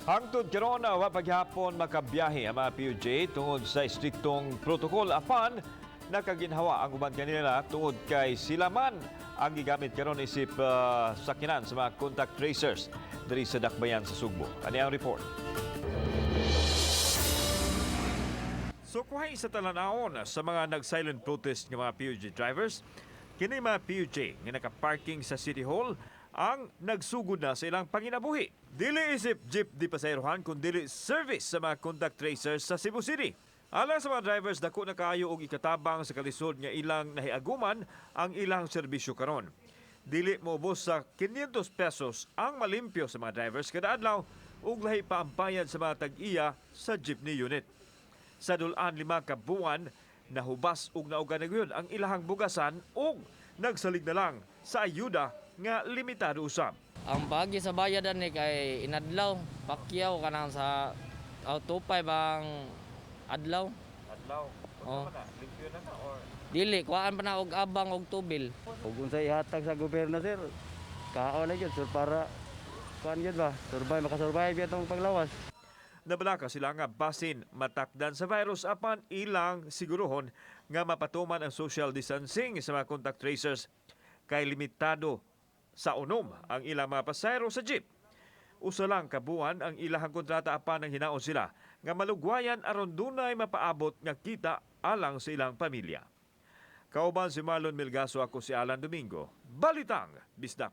Hangtod karon, wa paghapon makabiyahe ang mga PUJ tungod sa estriktong protokol, apan nakaginhawa ang uban kanila tungod kay sila man ang gigamit karon isip sakinan sa mga contact tracers diri sa Dakbayan sa Sugbo. Kani ang report. Sukwahi sa talanawon sa mga nag-silent protest nga mga PUJ drivers, kini mga PUJ nga nakaparking sa City Hall ang nagsugod na sa ilang panginabuhi. Dili isip jeep di pasayrohan kun dili service sa mga contact tracers sa Cebu City. Alang sa mga drivers, dako na kaayo og ikatabang sa kalisod nga ilang nahiaguman ang ilang serbisyo karon. Dili moubos sa 500 pesos ang malimpyo sa mga drivers kada adlaw ug lahi pa ang bayad sa mga tag-iya sa jeepney unit. Sa dulaan 5 ka buwan, nahubas ug nauga na gyud ang ilahang bugasan ug nagsalig na lang sa ayuda nga limitado usab. Ang bagi sa bayad ani kay inadlaw, pakyaw kanang sa 25 ang adlaw. Adlaw. Oh. Na? Limpyo na na or Dili kuhaan pa na og abang og tubil. Ug unsay ihatag sa gobyerno, sir, kaon na gyud, sir, para kuan gyud ba, survive, makasurvive atong paglawas. Nabalaka sila nga basin matakdan sa virus, apan ilang siguruhon nga mapatuman ang social distancing sa mga contact tracers kay limitado sa 6 ang ilang mga pasahero sa jeep. Usa lang ka buwan ang ilahang kontrata, apan ang hinaon sila nga malugwayan aron dunay mapaabot nga kita alang sa ilang pamilya. Kauban si Marlon Milgaso, ako si Alan Domingo. Balitang Bisdak.